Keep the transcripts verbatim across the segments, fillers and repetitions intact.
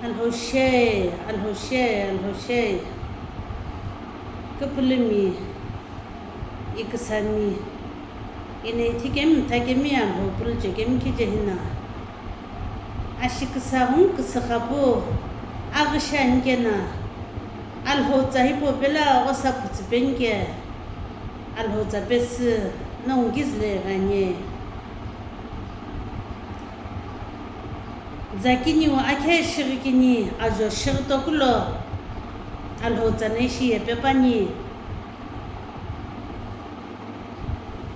Alhou she, Alhou she, Alhou she. Küpülümi, iküsami, ina ithi kemi, mtha kemi, Alhou pülüche kemi khije hina. Ashi küsa ghungu küsüxa pu, aghü shi ani kena, Alhou tsa hipau pelo osa phutsü penike, Alhou tsa pesü, nongu kizüle ghani. Zakiniu akhe shighikini ajo shighi tokulo Alhou tsa no ishi yepepani.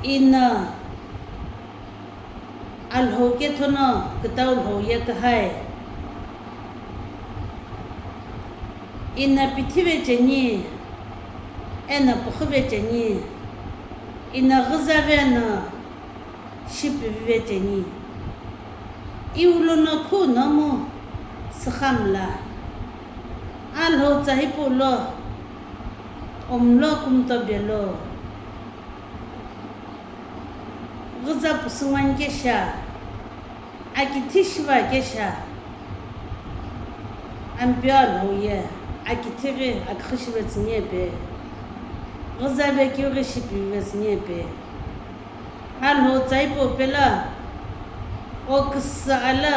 Ina Alhou kethono kütau lhou ye kühai. Ina pithive cheni, ena püxüve cheni, ina ghüzave no shipivive cheni. Iu lono khu nomu süxamla. Alhou tsa hipau lo, omlo kumto belo. Ghüza pusüngwani kesha, akithi shiva kesha, Ampeu Alhou ye, akithi ghi aküxü shive tsüni epe, ghüzave keu ghi shipivive tsüni epe. Alhou tsa hipau pelo, o küsü alo,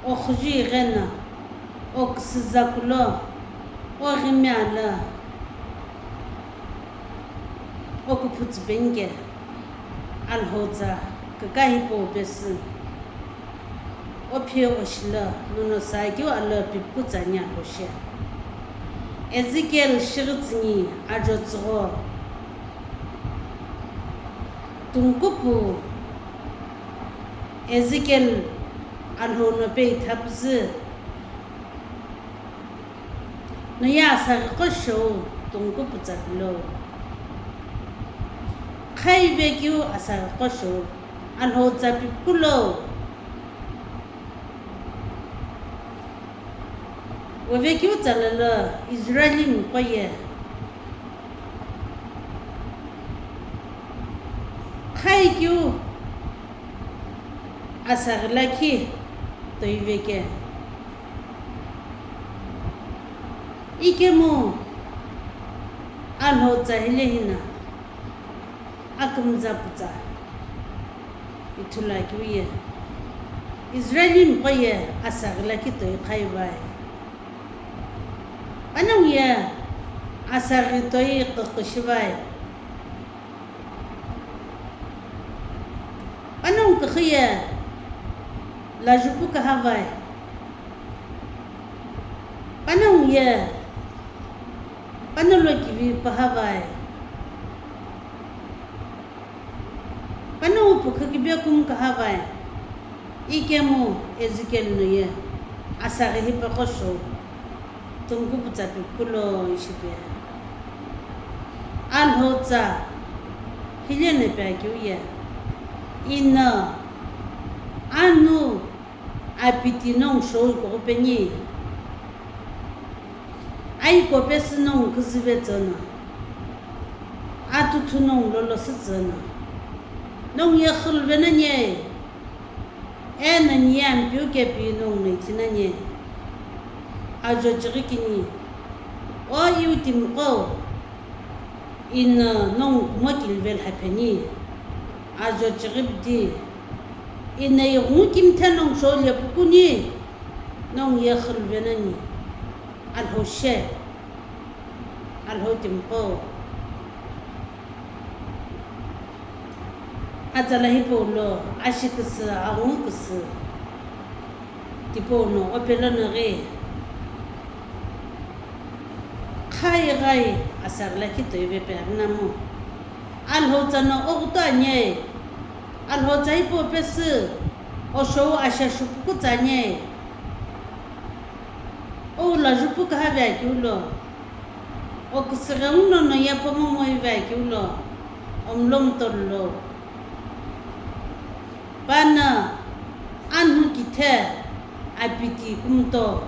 o xüju ighi no, o küsü zakulo, o ghimi alo, o kuphu tsü penike, Alhou tsa küka hipau pesü, o phi o shilo, nono sa keu alo pipuku tsa ani Alhou she. Ezekiel shighi tsüni ajo tsügho. Tungkupu Ezekiel Alhou no pe ithapüzü, no ye asaghi qo shou tungkupu tsa pilo. Khaive keu asaghi qo shou, Alhou tsa pipuku lo. Wovekeu tsa lolo Israelimi qo ye, khaikeu asaghi lakhi toive ke. Ikemu Alhou tsa hile hina akümza pütsa ithulu akeu ye, Israelimi qo ye asaghi lakhi toi khaivai. Panongu ye asaghi toi qhiqhi shivai. Panongu küxü ye lajupu kühavai. Panongu ye panolo kivi pühavai. Panongu pukhu kibe kumu kühavai. Ikemu Ezekiel no ye asaghi hipaqo shou tungkupu tsa pipuku lo ishi pe. Alhou tsa hile no pe akeu ye, ino anu apiti nongu shou ikoghupeni, aiko pesü nongu küzüve tsüno, atuthu nongu lolosü tsüno, nongu ye xüluve nani, eno ni ye Ampeu kepi nongu no ithi nani. Ajo chighi kini, o iu timiqo, ino nongu kumo kilive lhapheni, ajo chighi bidi, ino ighungu kimithe nongu shou lepukuni, nongu ye xüluve nani, Alhou she, Alhou timiqo. Atsala hipau lo, ashi küsü, aghungu küsü, tipau no, opelo no ghi, kha ighi asaghi lakhi toive pe aghinamu. Alhou tsa no oghutu ani, Alhou tsa hipau pesü, o shou asha shupuku tsa ani, o lajupu kühave akeu lo. O küsüghengu nono ye pomo moive akeu lo, omlo mtolo lo. Pano anu kithe apiti kumto,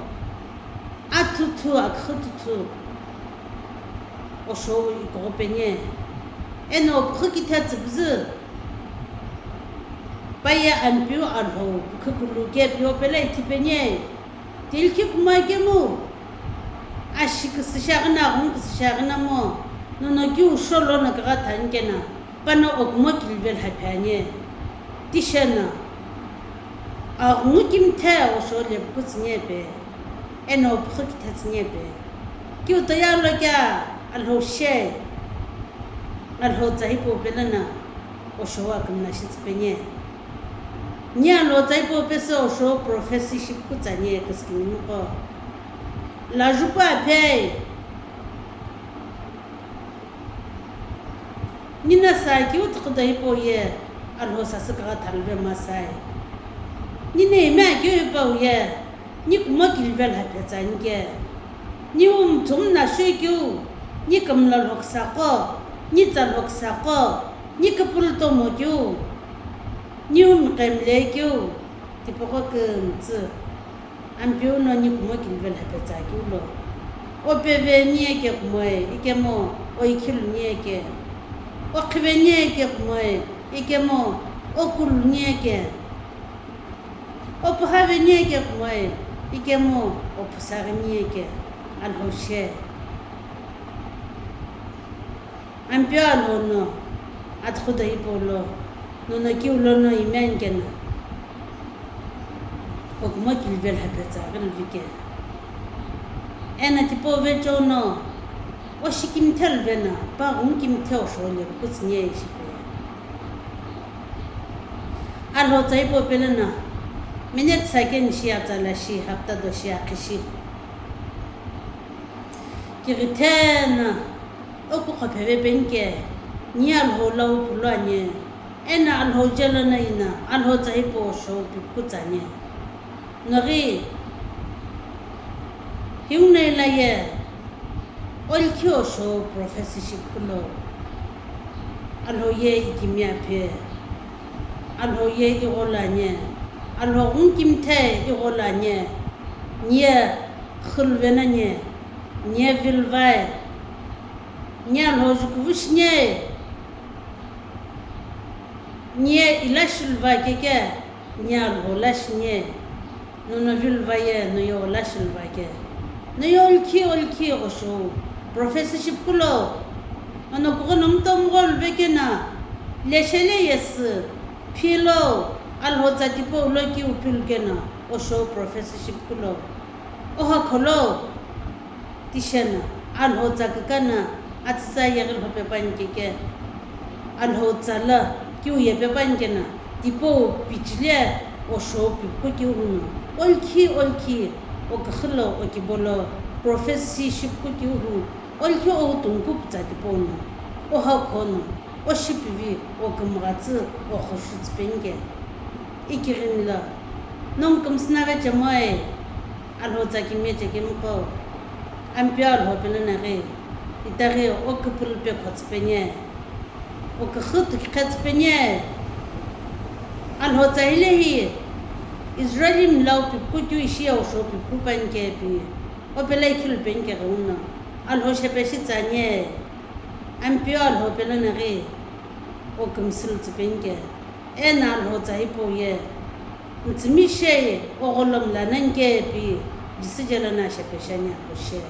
athuthu, aküxüthuthu, o shou ikoghupeni, eno o püxü kithe tsüpüzü, paye Ampeu Alhou pükhükulu kepi opelo ithipeni. Tilkhi kumo akemu, ashi küsü shiaghi na, aghungu küsü shiaghi na mo, nono kiu sho lono kigha thani keno, pano okumo kilivelu hapi ani. Tisheno, aghungu kimthe osho lepu kutsü nyepe, eno opuxu kithe tsü nyepe. Kiu toya lo kea Alhou she, Alhou tsa hipau pelo no osho akümla shitsü penye. Ni Alhou tsa hipau pesü osho prophecy shipukutsa nye küsükünimiqo. Lajupu aphei. Nina sa kiu tükhüdo hipau ye Alhou sasü kagha thalve masai. Nina ime kiu hipau ye ni kumo kilivelu hape tsa nike. Ni umthum na shoi kiu, ni kümla lhoksa qo, ni tsa lhoksa qo, ni küpülü tomo kiu, ni umqemle kiu, tipaqo kümtsü. Ampeu no ni kumo kilivelu hape tsa kiu lo. O peve ni eke kumoe, ikemu o ikhilu ni eke. O khive ni eke kumoe, ikemu o kulu ni eke. O puhave ni eke kumoe, ikemu o phusaghi ni eke, Alhou she. Ampeu Alhou no, atughudo hipau lo, nono kiu lono ime ani keno, okumo kilivelu hape tsa ghi luve ke. Eno tipau vecheo no, o shi kimthe luve no, pa ghungu kimthe osho lepu kutsü nye ishi pe. Alhou tsa hipau pelo no, minute second shi, atsa la shi, hapta do shi, akhi shi. Kighitheno, oku qhopheve penike, ni Alhou lau pulu ani, eno Alhou jelo no ino, Alhou tsa hipau osho pipuku tsa ani. Noghi, hiunei la ye, o likhi osho prophecy shipukulo, Alhou ye ikimi aphe, Alhou ye igholo ani, Alhou ghungu kimthe igholo ani, ni ye xü luve nani, ni ye vilvai, ni Alhou jukuvu shini, ni ye ila shi luva keke, ni Alhou la shini. Nono vilva ye, no ye o la shi luva ke. No ye o likhi, o likhi osho. Prophecy shipukulo. Ono kughuno mutomu gholu vekeno. Leshele yesü. Philo. Alhou tsa tipau lo kiu philu keno. Osho prophecy shipukulo. Oha kholo. Tisheno, Alhou tsa kükano, atsütsa yeghi lhope pani keke, Alhou tsa lo kiu yepe pani keno, tipau pichile osho pipuku kiu huno, o likhi, o likhi, o küxü lo, o kibo lo, prophecy shipuku kiu hu, o likhi o tungku putsa tipau no, o hakho no, o shipivi, o kümghatsü, o xüshütsü penike. Ikighini lo, nongu kümsü nave chemoe. Alhou tsa kimiye chekemiqo, Ampeu Alhou pelo no ghi, itaghi o küpülü pekhotsü penye, o küxü tükükhetsü penye. Alhou tsa hilehi, Israeli milau pipuku kiu ishi ye osho pipuku pani ke pi, o pelo ikhilu penike ghenguno, Alhou shepe shitsü anie, Ampeu Alhou pelo no ghi, o kümsülütsü penike. Eno Alhou tsa hipau ye, mütsümishei ogholo mla nani ke pi, Jisü jelo no shepe shani Alhou she.